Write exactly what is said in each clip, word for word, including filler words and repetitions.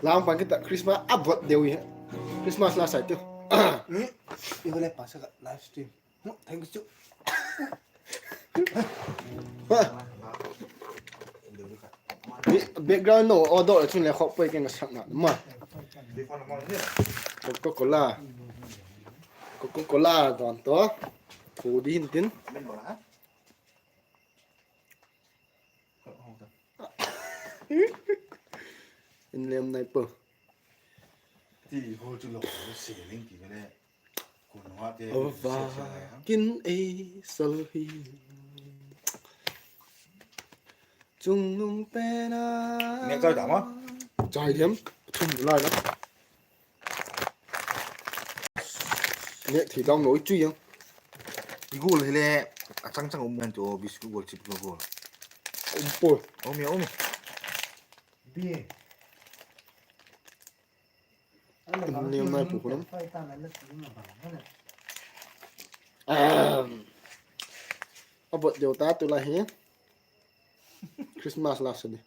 Lam pan kit ta Christmas a vot deu i. Christmas la sai tiu. I vale pa sa ka live stream. Thank you. Background no audio chun le khop poi keng ka sakna ma. Coca-Cola. Coca-Cola don to. Thu di hin tin. In lem nai po. Ti hol chu lo se ling ti le. Ava kin ei sal hi. Chungnung pen a. Nêk chai ta ma. Chai diam. Thum lai la. Nêk thei dam lo i chu yang. I gul hile a chang chang um ngan tu biscuit gul chip gul. Um po. Um ya um. Bi. Niam nai pu kulam. A vot deu ta tu la hi. Christmas la sa ni.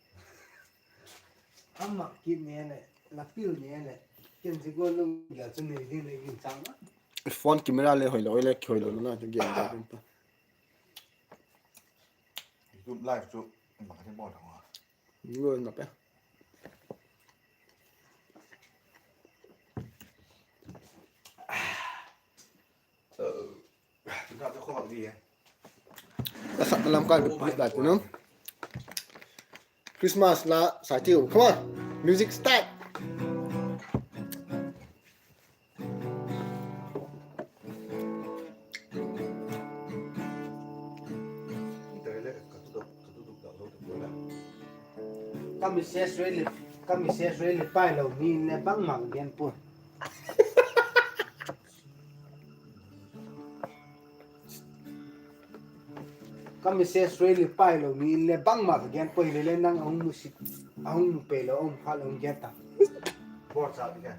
Ama kit ne le, la pil ne le. Ken si ko lung ya chu nei ding le gin chang. Phone camera le hoi lo, le hoi lo na, tu gen ta pin pa. YouTube live chu bang a ti bawl thang a. Ngoi na pe. La sakna lam ka repeat lai tu no. Christmas la sa tiu. Come on. Music start. Ka message re le, ka message re le pai lo mi le bangma gen pua. Ka message re le pai lo mi le bangma ka gen pua hile le nang a hung mu sik, a hung mu pe lo, a hung kha lo hung gen ta. Bor sa bi ka.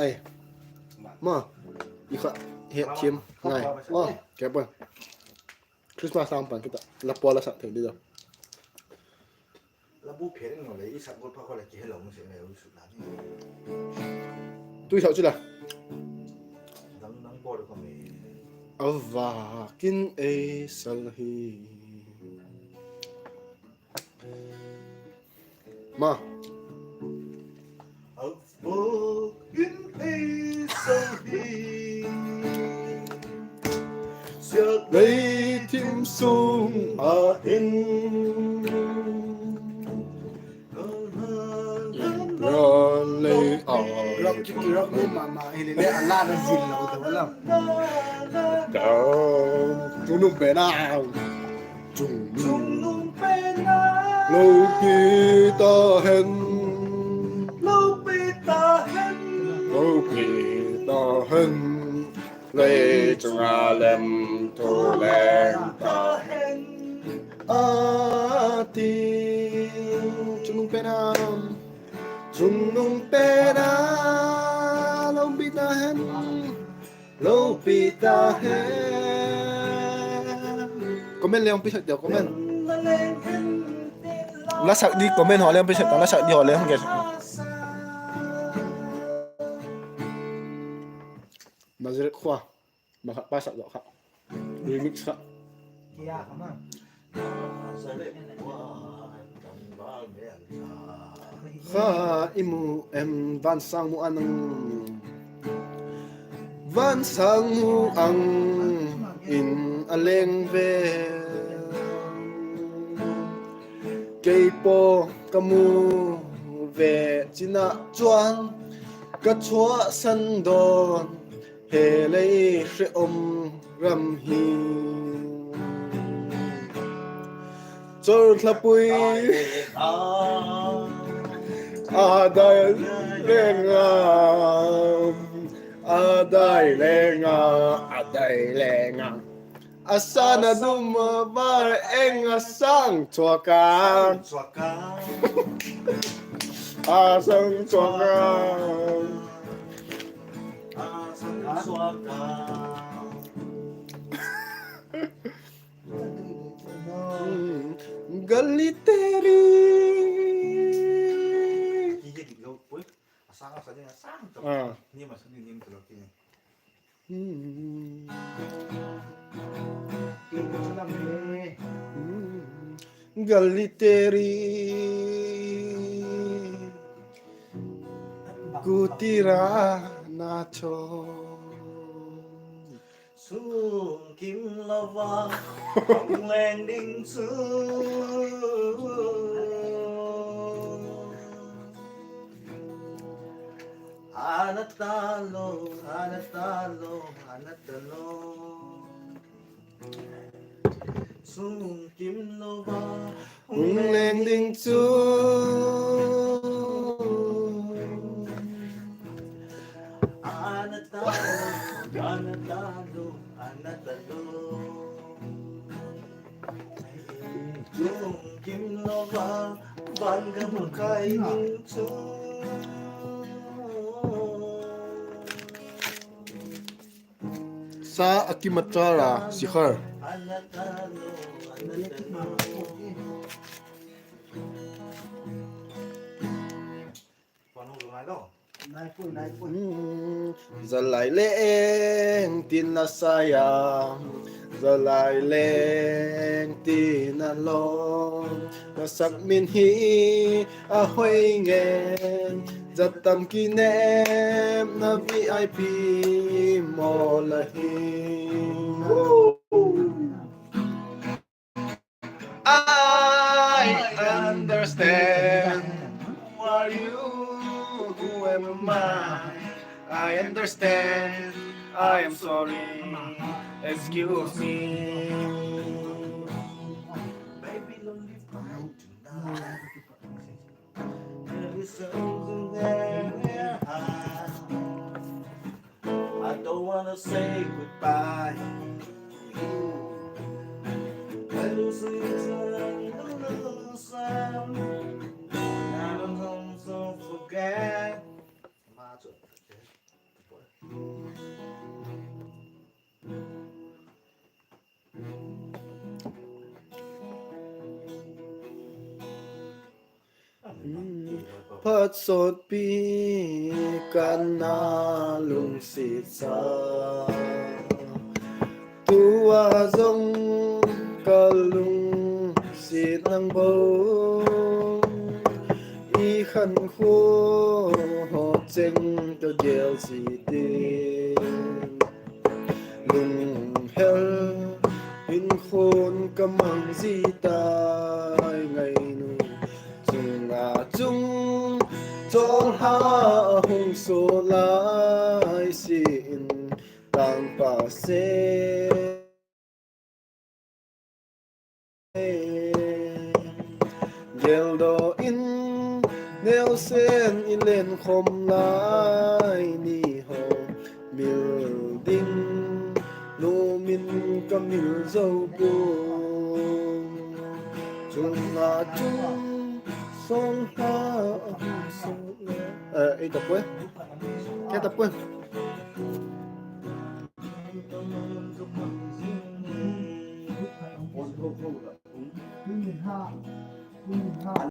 Ai. Ma. I kha het thiam ngai. Oh, ke pa. Christmas lam pan kit ta. La pua la sak thei di da. La bu phe ding lo le, i sak gol pha kho le ki hello se le u sut la ni. Tui sau chu la. Dang dang bor ko me. Ava kin ei sal hi. Ma. Ava kin ei sal hi. Siat lei thim sung a hin. Ran lei a. Rock chu ki rock ni ma ma hi le le a la na zin lo to la. Chungnung pen a. Chungnung pen a. Lopi ta hen. Lopi ta hen. Lopi ta hen. Lei chung a lem thu leng ta hen a ti. Chungnung pen a, chungnung pen a, lopi ta hen, lopi ta hen. Comment le hung pi sak deu, comment. La sak di comment haw le hung pi sak ta, la sak di haw le hung gen. Nazareth khua, ma kha pa sak deu kha. Remix kha. Kha i mu em vansang mu ang. Vansang mu ang in a leng ve. Kei pawh ka mu ve chin ah chuan ka chhuahsan dawn. He lei hre awm ram hi. Chawr thlapui a dai leng a, a dai leng a, a dai leng a. A san a dum a var eng a sang chhuak a. A sang chhuak a. Gali teri. sang to. Ah. Ni ma sa ni nim to lo ki. Hmm. Ki ni lam ni. Hmm. Gali teri kutira na cho. Sungkim lo va hung leng ding chu. Ana ta lo, ana ta lo, ana ta lo. Sungkim lo va hung leng ding chu. Ana ta lo, ana ta lo, ana ta lo. Sungkim lo va van gam kai ding chu. Sa a kim a char a, Sikhar. Hmm, zalai leng tin a sai a, zalai leng tin a lawm, na sak min hi a hoi ngen, zat tam kinepna V I P mawl ahi. I understand. Who are you? Who am I? I understand. I am sorry. Excuse me. Baby, don't leave me tonight. There is something there. I don't wanna say goodbye to you. I lose it, I lose it. I don't want to forget. Phat sawtpi ka na lungsiat sa, tu a zong ka lungsiat nang bo. I khankhua haw cheng ka gel zi tin, lunghel in khun ka mang zi tai ngai nu. Chung a chung chawlha a hung suak lai si in, tangpa se geldaw in, neusen i len khawm lai ni haw, mil ding nuam in ka mil zo pua. Chung a chung sawlha a hung suak lai. Eh, ei ta pue. Ke ta pue.